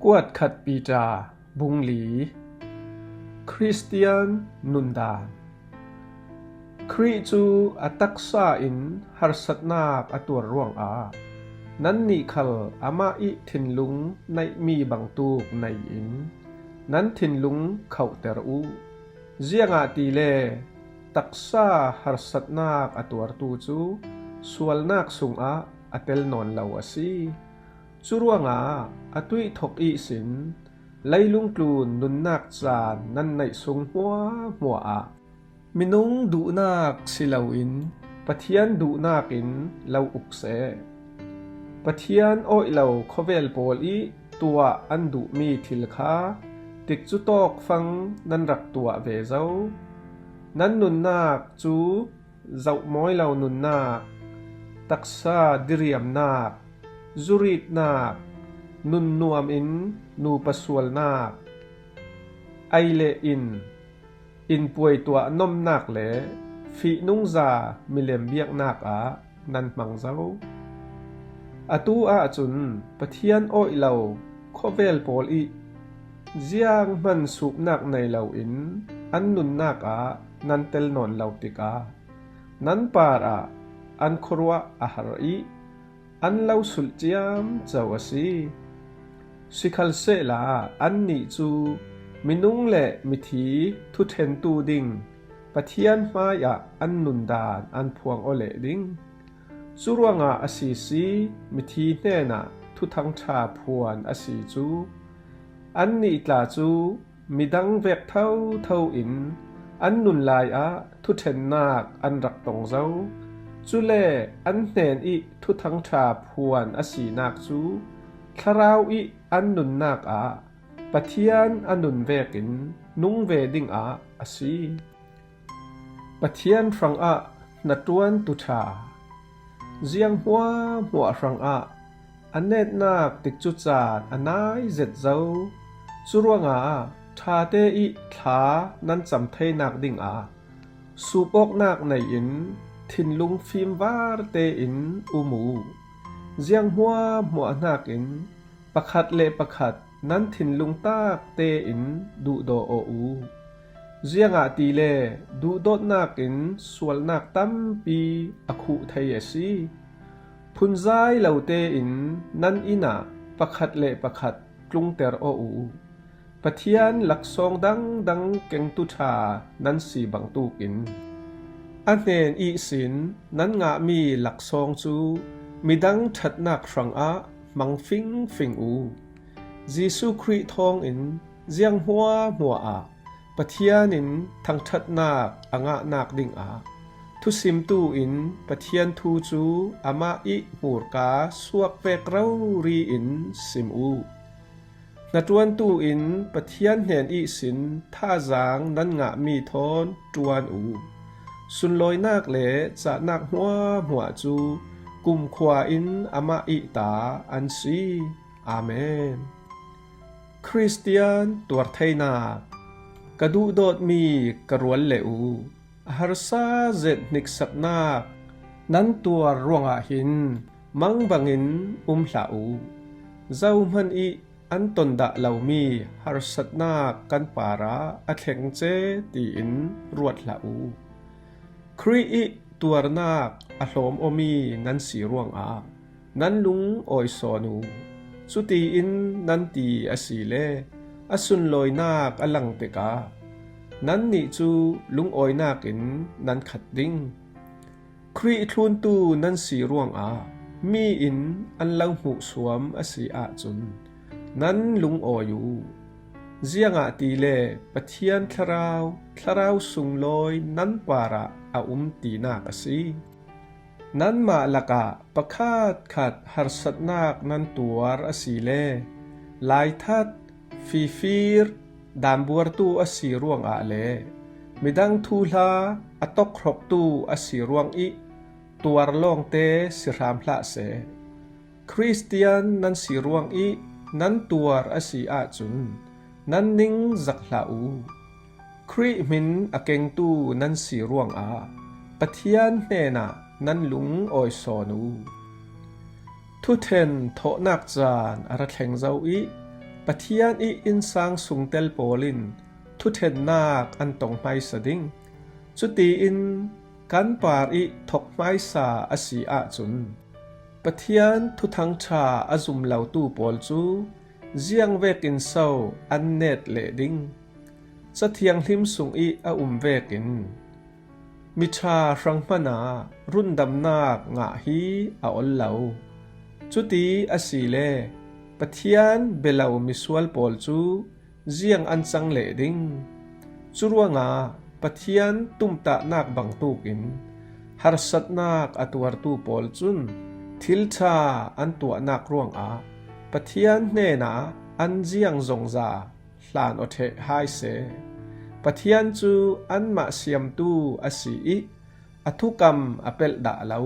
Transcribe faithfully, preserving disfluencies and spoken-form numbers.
Puatkhat Peter bung li. Khristian nundan. Khrih cu a taksa in harsatnak a tuar ruangah nannih khal amah ih thinlung neihmi bangtuk nei-in nan thinlung khohter uh. Ziangahtile taksa harsatnak a tuartu cu sualnak sungah a tel nawn lo a si. Curuangah a tuihthok ihsin leilung tlun nunnak caan nan neih sung hmuahhmuah ah minung duhnak si loin Pathian duhnak in lo uk seh. Pathian awih lo khawvel pawl ih tuah an duhmi thil kha tikcu tawkfang nan rak tuah ve zo. Nan nunnak cu zohmawi lo nunnak, taksa diriamnak, zuritnak, nunnuam in nupa sualnak, ei le in, innpuai tuah nomnak le fihnungza milem biaknak ah nan hmang zo. Atu ahcun Pathian awih lo khawvel pawl ih zianghman supnak nei loin an nunnak ah nan tel nawn lo tikah nan parah an khuaruah a har ih an lo sulh ciamco a si. Sikhalsehla annih cu minung le mithi thuṭhentu ding Pathian hmaiah an nundan an phuang aw leh ding. Curuangah a sisi mithi hnenah Thuthang ṭha phuan a si cu annih tla cu midang vek thotho in an nun lai ah thuṭhennak an rak tong zo. Cule an hnen ih Thuthang ṭha phuan a sinak cu Thlarau ih an nunnak ah Pathian a nun vekin nung ve dingah a si. Pathian hrangah hnaṭuantu ṭha. Ziang hmuahhmuah hrangah a netnak tikcu caan a nai zet zo. Curuangah ṭhate ih thla nan cam theinak dingah sup awknak nei-in thinlung fimvar tein um uh. Ziang hmuahhmuah hnakin pakhat le pakhat nan thinlung tak tein duhdaw aw uh. Ziangahtile duhdawtnak in sualnak tampi a khuh thei a si. Phunzai lo tein nan inn ah pakhat le pakhat tlungter aw uh. Pathian laksawng dangdang kengtu ṭha nan si bangtukin a hnen ihsin nan ngahmi laksawng cu midang ṭhatnak hrangah hmang fingfing uh. Jesuh Khrih thawngin ziang hmuahhmuah ah Pathian in thangṭhatnak a ngahnak dingah thusimtu in Pathian thu cu amah ih hmurka suak vek rori in sim uh. Hnaṭuantu in Pathian hnen ihsin thazaang nan ngahmi thawn ṭuan uh. Sunlawinak le cahnak hmuahhmuah cu kumkhua in amah ih ta an si. Amen. Khristian tuar theinak. Ka duhdawtmi ka rual le u, a harsa zet hniksaknak nan tuar ruangah hin mang bangin um hlah u. Zohman ih an ton dah lomi harsatnak kan parah a thleng ce tiin ruat hlah u. Khrih ih tuarnak a hlawm awmi nan si ruangah nan lungawi sawn u. Cutiin nan ti asile a sunlawinak a lang tikah nannih cu lungawinak in nan khat ding. Khrih thluntu nan si ruangah mi in an lo hmuhsuam a si ahcun nan lungawi u. Ziangahtile Pathian Thlarau, thlarau sunglawi nan parah a um tinak a si. Nanmah lakah pakhatkhat harsatnak nan tuar asile laithat, fifir, dambuartu a si ruangah le midang thuhla a tokhrawktu a si ruang ih tuar lawngte si hram hlah seh. Khristian nan si ruang ih nan tuar a si ahcun nan ning zak hlah u. Khrih hmin a kengtu nan si ruangah Pathian hnenah nan lungawi sawn u. Thuṭhen thawhnak caan a ra thleng zo ih Pathian ih innsang sungtel pawl in thuṭhennak an tong hmaisa ding. Cutiin kan par ih thok hmaisa a si ahcun Pathian Thuthang ṭha a zum lotu pawl cu ziang vekin so an net leh ding? Ca Thianghlim sungih a um vekin miṭha hrang hmanah rundamnak ngah hi a ol lo. Cuti asile Pathian bia lo misual pawl cu ziang an cang leh ding? Curuangah Pathian tumtahnak bangtukin harsatnak a tuartu pawl cun thil ṭha an tuahnak ruangah Pathian hnenah an ziang zongza hlan aw ṭheh hai seh. Pathian cu anmah siamtu a si ih a thukam a pelh dah lo.